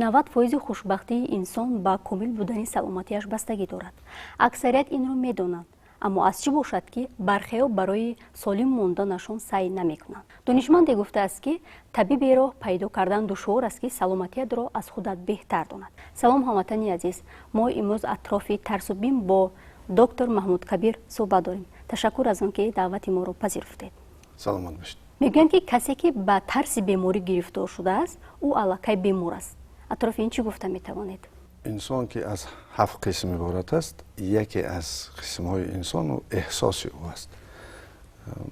90% хушбахтии инсон ба комил будани саломатиаш бастагӣ дорад. Аксарият инро медонанд, аммо аз чӣ бошад, ки бархео барои солим монданашон саъй намекунанд? Донишманде гуфтааст, ки табиберо пайдо кардан душвор аст, ки саломатиятро аз худат беҳтар донад. Салом, ҳамватани азиз! Мо имрӯз атрофи тарсу бим бо доктор Маҳмуд Кабир суҳбат дорем. Ташаккур аз он ки даъвати моро пазируфтед. Саломат бошед. Мегӯянд, ки касе, ки ба тарси беморӣ гирифтор шудааст, ӯ аллакай бемор аст. Атрофи ин чӣ гуфта метавонед? Инсон, ки аз ҳафт қисм иборат аст, яке аз қисмҳои инсон эҳсоси ӯ аст.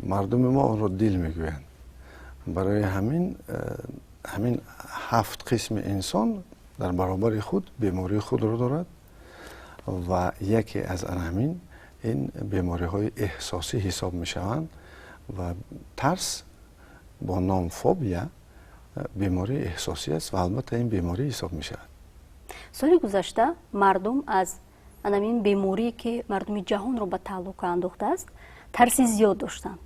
Мардуми мо онро дил мегӯянд. Барои ҳамин ҳафт қисми инсон дар баробари худ бемории худро дорад ва яке аз ана ҳамин ин бемориҳои эҳсосӣ ҳисоб мешаванд ва тарс бо ном фобия бемории эҳсосӣ аст ва албатта ин беморӣ ҳисоб мешавад. Соли гузашта мардум аз анамин беморие, ки мардуми ҷаҳонро ба таҳлука андохтааст, тарси зиёд доштанд.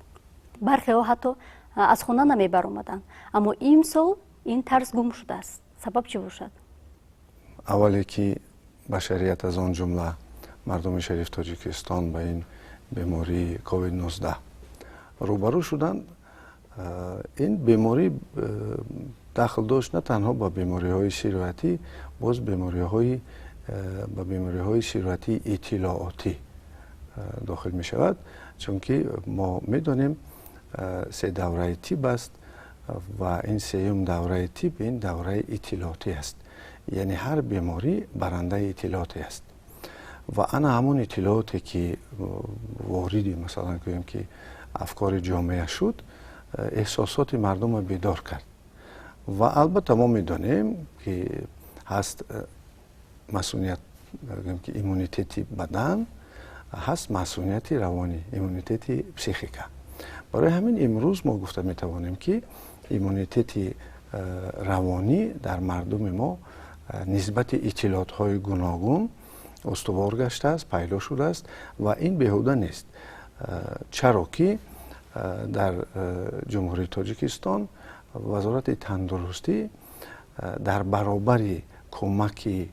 Бархеҳо ҳатто аз хона намебаромаданд, аммо имсол ин тарс гум шудааст. Сабаб чӣ бошад? Аввале ки башарият, аз он ҷумла мардуми шариф Тоҷикистон, ба ин бемории COVID-19 рӯбарӯ шуданд, ин беморӣ дахл дошт на танҳо ба бемориҳои сироятӣ, боз ба бемориҳои сироятии иттилоотӣ дохил мешавад, чунки мо медонем, се давраи тиб аст ва ин сеюм давраи тиб ин давраи иттилоотӣ аст, яъне ҳар беморӣ барандаи иттилооте аст ва ана ҳамон иттилооте, ки вориди, масалан, гӯем, ки афкори ҷомеа шуд, эҳсосоти мардумро бедор кард. Ва албатта мо медонем, ки ҳаст масуният, ки иммунитети бадан ҳаст, масунияти равонӣ, иммунитети психика. Барои ҳамин имрӯз мо гуфта метавонем, ки иммунитети равонӣ дар мардуми мо нисбати иттилоотҳои гуногун устувор гаштааст, пайдо шудааст ва ин беҳуда нест, чаро ки дар Ҷумҳурии Тоҷикистон Вазорати тандурустӣ дар баробари кӯмаки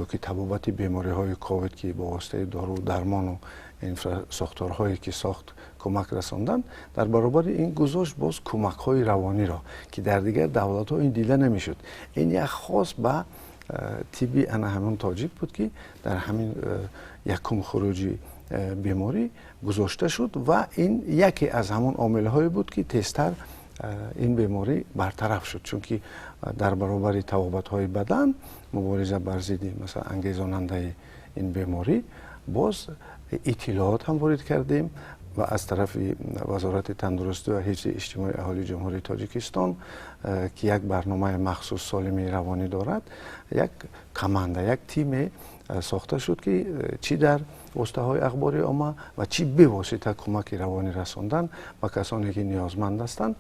ёки табобати бемориҳои ковид, ки бо воситаи дору дармону инфрасохторҳое, ки сохт, кӯмак расондан, дар баробари ин гузошт боз кӯмакҳои равониро, ки дар дигар давлатҳо ин дида намешуд. Ин як хос ба тибби ана ҳамон тоҷик буд, ки дар ҳамин якум хуруҷи беморӣ гузошта шуд ва ин яке аз ҳамон омилҳое буд, ки тезтар ин беморӣ бартараф шуд, чунки дар баробари табобатҳои бадан, мубориза бар зидди, масалан, ангезонандаи ин беморӣ, боз иттилоот ҳам ворид кардем ва аз тарафи Вазорати тандурустӣ ва ҳифзи иҷтимоии аҳолии Ҷумҳурии Тоҷикистон, ки як барномаи махсус солимии равонӣ дорад, як команда, як тиме сохта шуд, ки чӣ дар воситаҳои ахбори омма ва чӣ бевосита кӯмаки равонӣ расондан ба касоне, ки ниёзманд ҳастанд,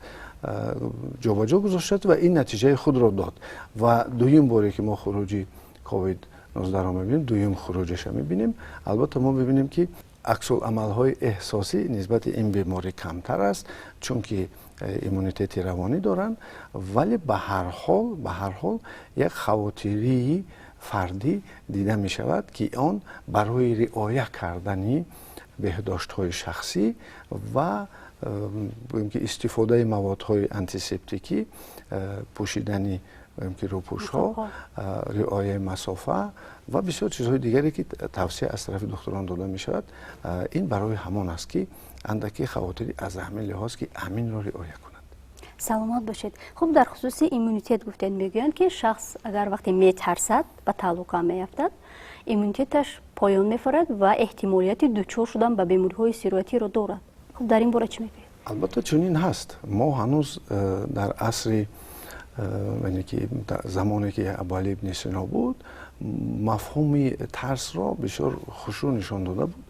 ҷобаҷо гузошта ва ин натиҷаи худро дод. Ва дуюм боре, ки мо хуруҷи ковид-19ро мебинем, дуюм хуруҷаша мебинем, албатта мо мебинем, ки аксуламалҳои эҳсосӣ нисбати ин беморӣ камтар аст, чунки иммунитети равонӣ доранд, вале ба ҳар ҳол як хавотирии фардӣ дида мешавад, ки он барои риоя кардани беҳдоштҳои шахсӣ ва гӯем, ки истифодаи маводҳои антисептикӣ, пӯшидани, гӯем, ки рӯпӯшҳо, риояи масофа ва бисёр чизҳои дигаре, ки тавсия аз тарафи духтурон дода мешавад, ин барои ҳамон аст, ки андаке хавотирӣ аз ҳамин лиҳоз, ки ҳаминро риоя кунад. Саломат бошед. Хуб, дар хусуси иммунитет гуфтед. Мегӯянд, ки шахс агар вақте метарсад, ба таҳлука меафтад, иммунитеташ поён мефарад ва эҳтимолияти дучор шудан ба бемориҳои сироятиро дорад. Хуб, дар ин бора чӣ мегӯед? Албатта, чунин ҳаст. Мо ҳанӯз дар асри, яъне ки замоне, ки Абуалӣ ибни Сино буд, мафҳуми тарсро бисёр хушрӯ нишон дода буд.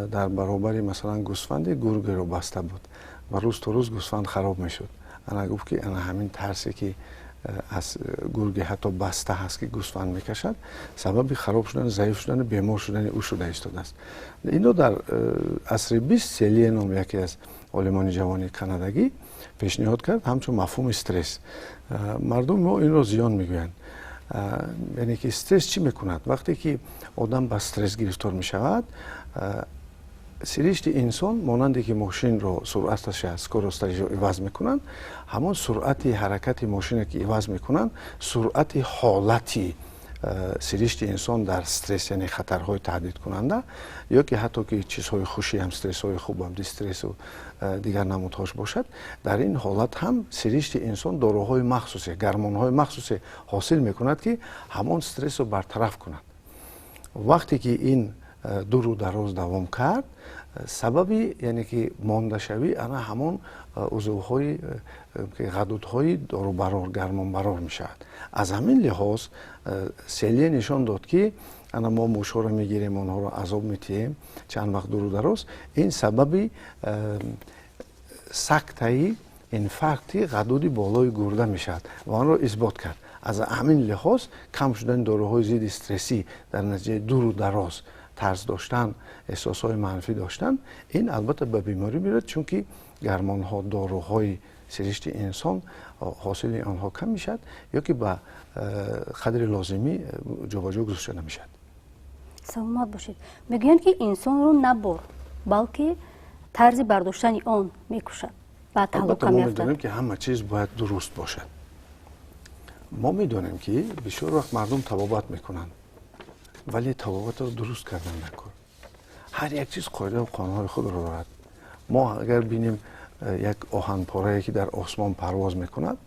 Дар баробари, масалан, гӯсфанде гургеро баста буд ва рӯз то рӯз гӯсфанд хароб мешуд. Ана гуфт, ки ана ҳамин тарсе, ки аз гурги ҳатто баста ҳаст, ки гӯсфанд мекашад, сабаби хароб шудан, заиф шудану бемор шудани ӯ шуда истодааст. Инро дар асри 20 Селие ном яке аз олимони ҷавони канадагӣ пешниҳод кард ҳамчун мафҳуми стресс. Мардуми мо инро зиён мегӯянд. Яъне ки стресс чӣ мекунад? Вақте ки одам ба стресс гирифтор мешавад, сиришти инсон, монанде ки мошинро суръаташа, скоросташро иваз мекунанд, ҳамон суръати ҳаракати мошине ки иваз мекунанд, суръати ҳолати сиришти инсон дар стресс, яъне хатарҳои таҳдидкунанда ё ки ҳатто ки чизҳои хушӣ ҳам, стрессҳои хуб ҳам, дистрессу дигар намудҳош бошад, дар ин ҳолат ҳам сиришти инсон доруҳои махсусе, гормонҳои махсусе ҳосил мекунад, ки ҳамон стрессро бартараф кунад. Вақте ки ин дуру дароз давом кард, сабаби, яъне ки мондашавӣ ана ҳамон узвҳои, ғадудҳои дорубарор, гормонбарор мешавад. Аз ҳамин лиҳоз Селе нишон дод, ки ана мо мушҳоро мегирем, онҳоро азоб метиҳем чанд вақт дуру дароз, ин сабаби сактаи, инфаркти ғадуди болои гурда мешавад ва онро исбот кард. Аз ҳамин лиҳоз кам шудани доруҳои зидди стрессӣ дар натиҷаи дуру дароз тарс доштан, эҳсосҳои манфӣ доштан, ин албатта ба беморӣ меорад, чунки гормонҳо, доруҳои сиришти инсон ҳосили онҳо кам мешавад ё ки ба қадри лозимӣ ҷобаҷо гузошта намешавад. Саломат бошед. Мегӯянд, ки инсонро на бор, балки тарзи бардоштани он мекушад ба албатта, мо медонем, ки ҳама чиз бояд дуруст бошад. Мо медонем, ки бисёр вақт мардум табобат мекунанд, вале табобатро дуруст кардан накор. Ҳар як чиз қоидаву қонунҳои худро дорад. Мо агар бинем як оҳанпорае, ки дар осмон парвоз мекунад,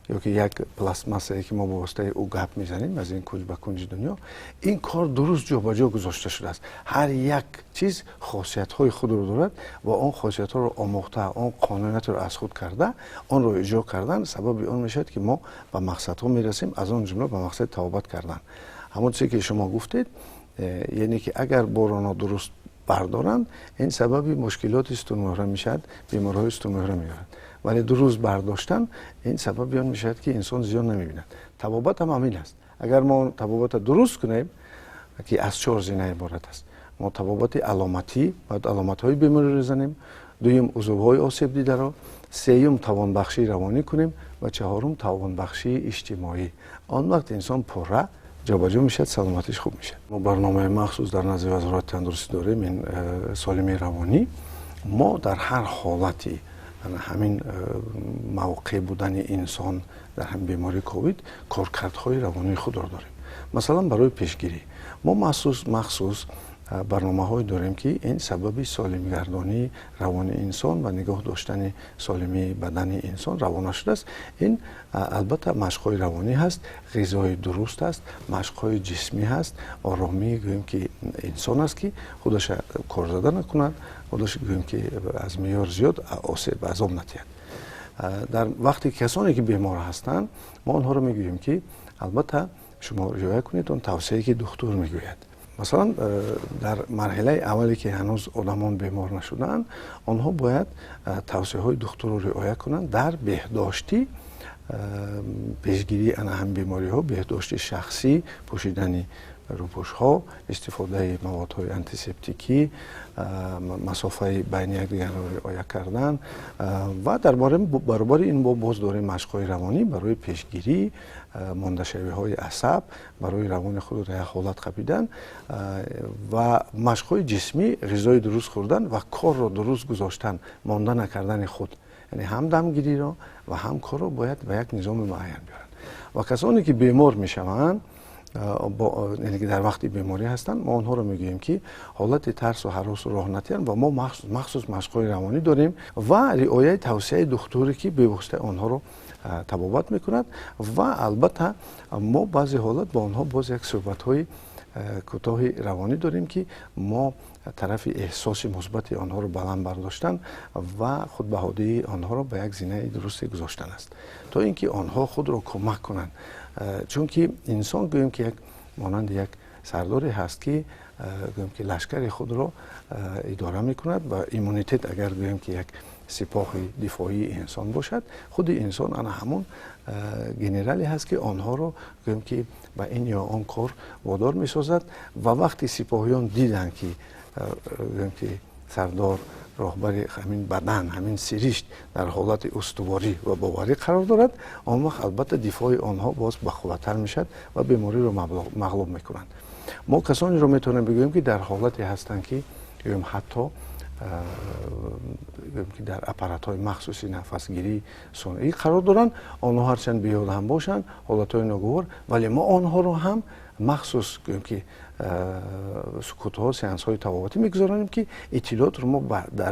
ё ки як пластмассае, ки мо ба воситаи ӯ гап мезанем аз ин кунҷ ба кунҷи дунё, ин кор дуруст ҷобаҷо гузошта шудааст. Ҳар як чиз хосиятҳои худро дорад ва он хосиятҳоро омӯхта, он қонуниятро аз худ карда, онро иҷро кардан сабаби он мешавад, ки мо ба мақсадҳо мерасем, аз он ҷумла ба мақсади табобат кардан. Ҳамон чизе, ки шумо гуфтед, яъне ки агар борро нодуруст бардоранд, ин сабаби мушкилоти сутунмуҳра мешавад, бемориҳои сутунмуҳра меорад, вале дуруст бардоштан ин сабаби он мешавад, ки инсон зиён намебинад. Табобат ҳам ҳамин аст. Агар мо табобатро дуруст кунем, ки аз чор зина иборат аст, мо табобати аломатӣ, бояд аломатҳои бемориро занем, дуюм, узвҳои осебдидаро, сеюм, тавонбахшии равонӣ кунем ва чаҳорум, тавонбахшии иҷтимоӣ, он вақт инсон пурра ҷобаҷо мешавад, саломатиш хуб мешавад. Мо барномаи махсус дар назди Вазорати тандурустӣ дорем, ин солимии равонӣ. Мо дар ҳар ҳолати ҳамин мавқеъ будани инсон дар ҳамин бемории ковид коркардҳои равонии худро дорем. Масалан, барои пешгирӣ мо махсус барномаҳое дорем, ки ин сабаби солимгардонии равони инсон ва нигоҳ доштани солимии бадани инсон равона шудааст. Ин албатта машқҳои равонӣ ҳаст, ғизои дуруст аст, машқҳои ҷисмӣ ҳаст, оромӣ, гӯем ки инсон аст, ки худаша корзада накунад, худаш, гӯем ки аз меъёр зиёд осеб, азоб натиҳад. Дар вақте касоне ки бемор ҳастанд, мо онҳоро мегӯем, ки албатта шумо риоя кунед он тавсияе, ки духтур мегӯяд. Масалан, дар марҳилаи аввале, ки ҳанӯз одамон бемор нашудаанд, онҳо бояд тавсияҳои духтурро риоя кунанд дар беҳдоштӣ, пешгирии ана ҳам бемориҳо, беҳдошти шахсӣ, пӯшидани рӯпӯшҳо, истифодаи маводҳои антисептикӣ, масофаи байни якдигарро риоя кардан. Ва дар баробари ин мо боз дорем машқҳои равонӣ барои пешгирии мондашавиҳои асаб, барои равони худро дар як ҳолат қапидан ва машқҳои ҷисмӣ, ғизои дуруст хӯрдан ва корро дуруст гузоштан, монда накардани худ, яъне ҳам дамгириро ва ҳам корро бояд ба як низоми муайян биёранд. Ва касоне ки бемор мешаванд, яъне ки дар вақти беморӣ ҳастанд, мо онҳоро мегӯем, ки ҳолати тарсу ҳаросу роҳ натиҳанд ва мо махсус машқҳои равонӣ дорем ва риояи тавсияи духтуре, ки бевосита онҳоро табобат мекунад. Ва албатта мо баъзе ҳолат бо онҳо боз як суҳбатҳои кӯтоҳи равонӣ дорем, ки мо тарафи эҳсоси мусбати онҳоро баланд бардоштан ва худбаҳодии онҳоро ба як зинаи дурусте гузоштан аст, то ин ки онҳо худро кӯмак кунанд, чунки инсон, гӯем ки, як монанди як сардоре ҳаст, ки, гӯем ки, лашкари худро идора мекунад. Ва иммунитет агар, гӯем ки, як сипоҳи дифоии инсон бошад, худи инсон ана ҳамон генерале ҳаст, ки онҳоро, гӯем ки, ба ин ё он кор водор месозад. Ва вақте сипоҳиён диданд, ки, гӯем ки, Сардор, роҳбари ҳамин бадан, ҳамин сиришт дар ҳолати устуворӣ ва боварӣ қарор дорад, он вақт албатта дифои онҳо боз бақувваттар мешавад ва бемориро мағлуб мекунанд. Мо касонеро метавонем бигӯем, ки дар ҳолате ҳастанд, ки гӯем, ҳатто гӯем, ки дар аппаратҳои махсуси нафасгирӣ сунъӣ қарор доранд. Онҳо ҳарчанд беёд ҳам бошанд, ҳолатҳои ногувор, вале мо онҳоро ҳам махсус, гӯем, ки сукутҳо, сеансҳои табобатӣ мегузаронем, ки иттилоотро мо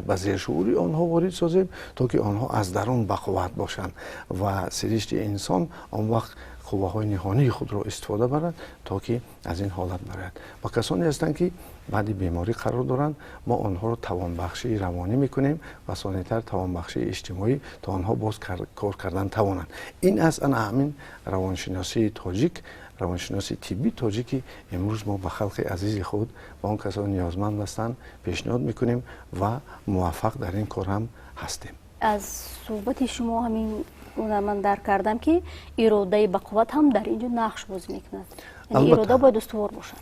ба зершуури онҳо ворид созем, то ки онҳо аз дарун бақувват бошанд ва сиришти инсон он вақт қувваҳои ниҳонии худро истифода барад, то ки аз ин ҳолат барояд. Ва касоне ҳастанд, ки баъди беморӣ қарор доранд, мо онҳоро тавонбахшии равонӣ мекунем ва сонитар тавонбахшии иҷтимоӣ, то онҳо боз кор кардан тавонанд. Ин аст ана ҳамин равоншиносии тоҷик, равоншиноси тиббии тоҷики имрӯз мо ба халқи азизи худ ва он касоне ниёзманд ҳастанд пешниҳод мекунем ва муваффақ дар ин кор ҳам ҳастем. Аз суҳбати шумо ҳамин ман дарк кардам, ки иродаи бақувват ҳам дар ин ҷо нақш бозӣ мекунад, яъне ирода бояд устувор бошад.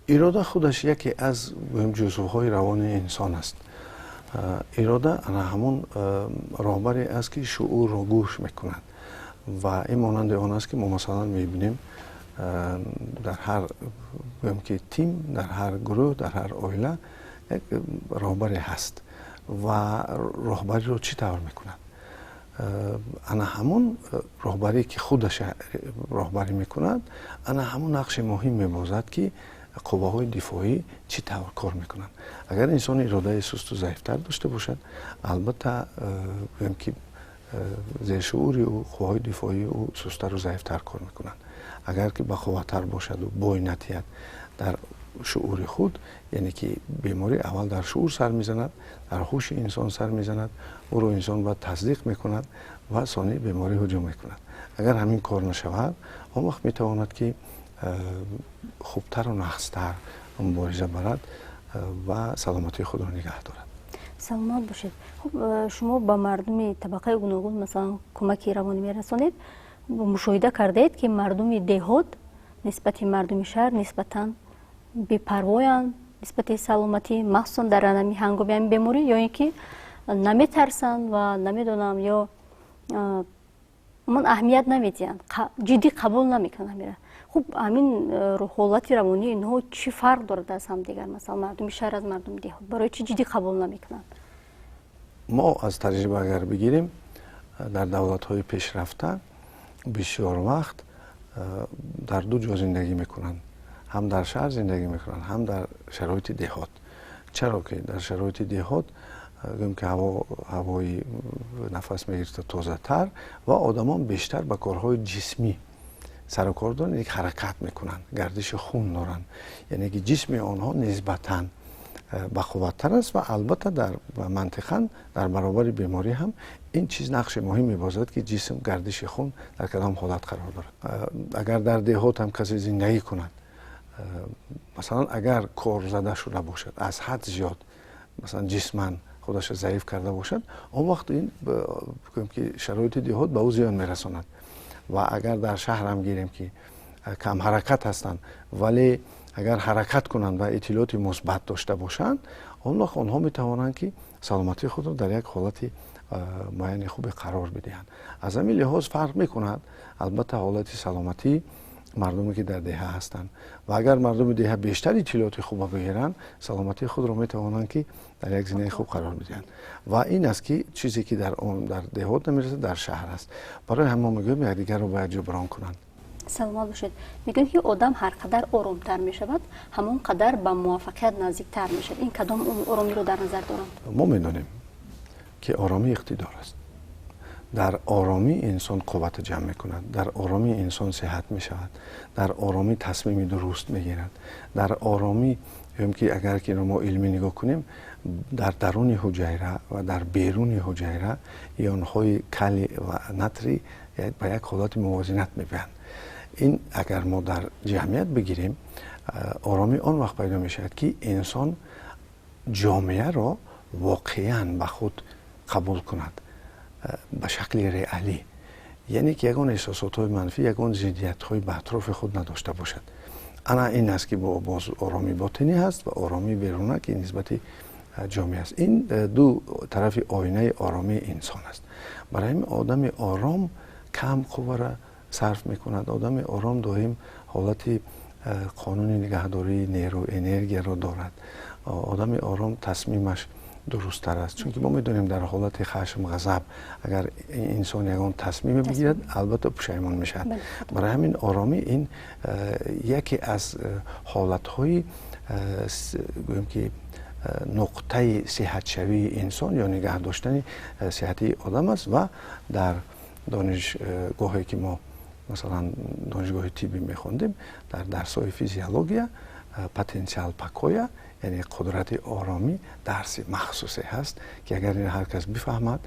Ирода худаш яке аз ҷузвҳои равони инсон аст. Ирода ана ҳамон роҳбаре аст, ки шуурро гӯш мекунад, ва ин монанди он аст, ки мо масалан мебинем, дар ҳар, гӯем, ки тим, дар ҳар гурӯҳ, дар ҳар оила як роҳбаре ҳаст. Ва роҳбариро чӣ тавр мекунад? Ана ҳамон роҳбарие, ки худаш роҳбарӣ мекунад, ана ҳамон нақши муҳим мебозад, ки қувваҳои дифоӣ чӣ тавр кор мекунанд. Агар инсон иродаи сусту заифтар дошта бошад, албатта, гӯем, ки зершуури ӯ, қувваҳои дифоии ӯ сусттару заифтар кор мекунанд. Агар ки бақувваттар бошаду бой натиҳад дар шуури худ, яъне ки беморӣ аввал дар шуур сар мезанад, дар ҳуши инсон сар мезанад, ӯро инсон бояд тасдиқ мекунад ва сонӣ беморӣ ҳуҷум мекунад. Агар ҳамин кор нашавад, он вақт метавонад, ки хубтару нағзтар мубориза барад ва саломатии худро нигаҳ дорад. Саломат бошед. Хуб, шумо ба мардуми табақаи гуногун, масалан, кӯмаки равонӣ мерасонед. Мушоҳида кардаед, ки мардуми деҳот нисбати мардуми шаҳр нисбатан бепарвоянд нисбати саломатӣ, махсусан дар ҳамин ҳангоми ҳамин беморӣ, ё ин ки наметарсанд ва намедонам, ё умуман аҳамият намедиҳанд, ҷиддӣ қабул намекунанд ҳамира? Хуб, ҳамин ҳолати равонии инҳо чӣ фарқ дорад аз ҳамдигар, масалан, мардуми шаҳр аз мардуми деҳот? Барои чӣ ҷиддӣ қабул намекунанд? Мо аз таҷриба агар бигирем, дар давлатҳои пешрафта бисёр вақт дар ду ҷо зиндагӣ мекунанд: ҳам дар шаҳр зиндагӣ мекунанд, ҳам дар шароити деҳот. Чаро ки дар шароити деҳот, гӯем, ки ҳавои нафас мегирифта тозатар ва одамон бештар ба корҳои ҷисмӣ сару кор доранд, яъне ҳаракат мекунанд, гардиши хун доранд, яъне ки ҷисми онҳо нисбатан бақувваттар аст ва албатта дар мантиқан дар баробари беморӣ ҳам ин чиз нақши муҳим мебозад, ки ҷисм, гардиши хун дар кадом ҳолат қарор дорад. Агар дар деҳот ҳам касе зиндагӣ кунад, масалан, агар кор зада шуда бошад аз ҳад зиёд, масалан, ҷисман худашро заиф карда бошад, он вақт ин, гӯем, ки шароити деҳот ба ӯ зиён мерасонад. Ва агар дар шаҳр ҳам гирем, ки камҳаракат ҳастанд, вале агар ҳаракат кунанд ва иттилооти мусбат дошта бошанд, он вақт онҳо метавонанд, ки саломатии худро дар як ҳолати муайяни хубе қарор бидиҳанд. Аз ҳамин лиҳоз фарқ мекунад, албатта, ҳолати саломатии мардуме, ки дар деҳа ҳастанд. Ва агар мардуми деҳа бештар иттилооти хуба бигиранд, саломатии худро метавонанд, ки дар як зинаи хуб қарор бидиҳанд. Ва ин аст, ки чизе, ки дар он дар деҳот намерасад, дар шаҳр аст. Барои ҳам мо мегӯем, якдигарро бояд ҷуброн кунанд. Саломат бошед. Мегӯем, ки одам ҳар қадар оромтар мешавад, ҳамон қадар ба муваффақият наздиктар мешавад. Ин кадом оромиро дар назар доранд? Мо медонем, ки оромӣ иқтидор аст. Дар оромӣ инсон қувват ҷамъ мекунад, дар оромӣ инсон сиҳат мешавад, дар оромӣ тасмими дуруст мегирад, дар оромӣ, гӯем, ки агар ки инро мо илмӣ нигоҳ кунем, дар даруни ҳуҷайра ва дар беруни ҳуҷайра ионҳои калий ва натрий ба як ҳолати мувозинат мебиҳанд. Ин агар мо дар ҷамъият бигирем, оромӣ он вақт пайдо мешавад, ки инсон ҷомеаро воқеан ба худ қабул кунад ба шакли реалӣ, яъне ки ягон эҳсосотҳои манфӣ, ягон зиддиятҳои ба атрофи худ надошта бошад. Ана ин аст, ки боз оромии ботинӣ ҳаст ва оромии беруна, ки нисбати ҷомеа аст. Ин ду тарафи оинаи оромии инсон аст. Барои ҳамин одами ором кам қувваро сарф мекунад. Одами ором доим ҳолати қонуни нигаҳдории нерӯ, энергияро дорад. Одами ором тасмимаш дурусттар аст, чунки мо медонем, дар ҳолати хашм, ғазаб агар инсон ягон тасмиме бигирад, албатта пушаймон мешавад. Барои ҳамин оромӣ ин яке аз ҳолатҳои, гӯем ки, нуқтаи сиҳатшавии инсон ё нигаҳ доштани сиҳатии одам аст. Ва дар донишгоҳе ки мо, масалан, донишгоҳи тиббӣ мехондем, дар дарсҳои физиология потенсиал покоя, яъне қудрати оромӣ, дарси махсусе ҳаст, ки агар ин ҳар кас бифаҳмад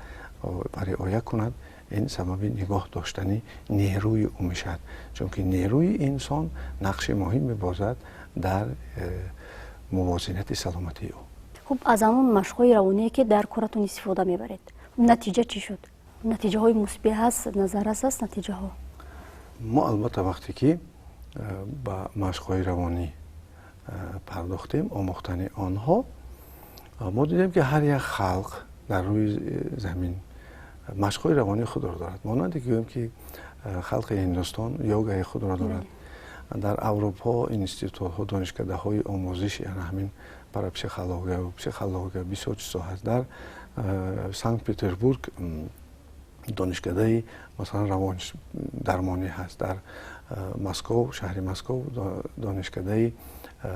ва риоя кунад, ин сабаби нигоҳ доштани нерӯи ӯ мешавад, чунки нерӯи инсон нақши муҳим мебозад дар мувозинати саломатии ӯ. Хуб, аз ҳамон машқҳои равоние, ки дар коратон истифода мебаред, натиҷа чӣ шуд? Натиҷаҳои мусбӣ ҳаст, назаррас аст натиҷаҳо? Мо албатта, вақте ки ба машқҳои равонӣ пардохтем, омӯхтани онҳо, мо дидем, ки ҳар як халқ дар рӯи замин машқҳои равонии худро дорад. Монанде ки гӯем, ки халқи Ҳиндустон йогаи худро дорад, дар Аврупо институтҳо, донишкадаҳои омӯзиши ана ҳамин парапсихология, психология, бисёр чизҳо ҳаст. Дар Санкт Петербург донишкадаи, масалан, равондармонӣ ҳаст, дар Москов, шаҳри Москов донишкадаи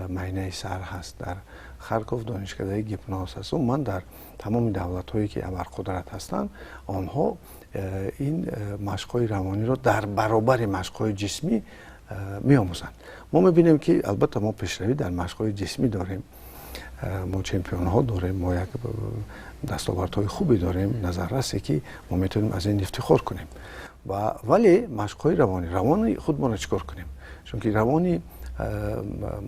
майнаи сар ҳаст, дар Харков донишкадаи гипноз ҳаст. Умуман, дар тамоми давлатҳое ки абарқудрат ҳастанд, онҳо ин машқҳои равониро дар баробари машқҳои ҷисмӣ меомӯзанд. Мо мебинем, ки албатта мо пешравӣ дар машқҳои ҷисмӣ дорем, мо чемпионҳо дорем, мо як дастовардҳои хубе дорем, назаррасе, ки мо метавонем аз ин ифтихор кунем. Вале машқҳои равонӣ, равони худмонро чӣ кор кунем? Чунки равони,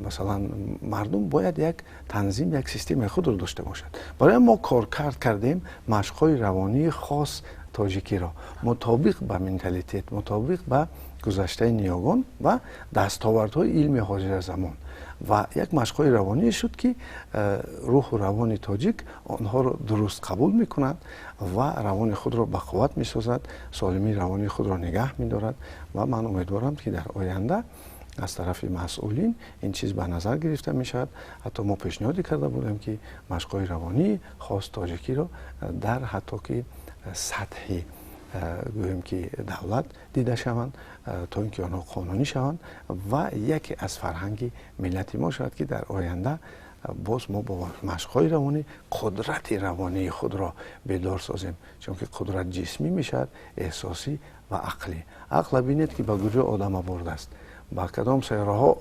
масалан, мардум бояд як танзим, як системаи худро дошта бошад. Барои мо коркард кардем машқҳои равонии хос тоҷикиро, мутобиқ ба менталитет, мутобиқ ба гузаштаи ниёгон ва дастовардҳои илми ҳозиразамон, ва як машқҳои равоние шуд, ки рӯҳу равони тоҷик онҳоро дуруст қабул мекунад ва равони худро ба қувват месозад, солимии равони худро нигаҳ медорад. Ва ман умедворам, ки дар оянда аз тарафи масъулин ин чиз ба назар гирифта мешавад. Ҳатто мо пешниҳоде карда будем, ки машқҳои равонии хос тоҷикиро дар ҳатто ки сатҳи, гӯем ки, давлат дида шаванд, то ин ки онҳо қонунӣ шаванд ва яке аз фарҳанги миллати мо шавад, ки дар оянда боз мо бо машқҳои равонӣ қудрати равонии худро бедор созем, чунки қудрат ҷисмӣ мешавад, эҳсосӣ ва ақлӣ. Ақла бинед, ки ба куҷо одама бурдааст, ба кадом сайёраҳо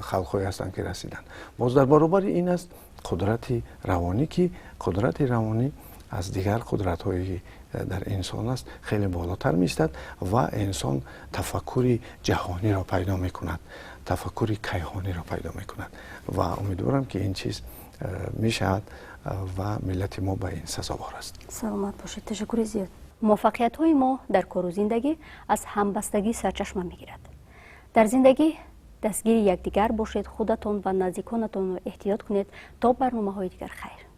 халқҳое ҳастанд, ки расиданд. Боз дар баробари ин аст қудрати равонӣ, ки қудрати равонӣ аз дигар қудратҳое ки дар инсон аст, хеле болотар меистад ва инсон тафаккури ҷаҳониро пайдо мекунад, тафаккури кайҳониро пайдо мекунад. Ва умедворам, ки ин чиз мешавад ва миллати мо ба ин сазовор аст. Саломат бошед, ташаккури зиёд. Муваффақиятҳои мо дар кору зиндагӣ аз ҳамбастагӣ сарчашма мегирад. Дар зиндагӣ дастгири якдигар бошед, худатон ва наздиконатонро эҳтиёт кунед. То барномаҳои дигар, хайр.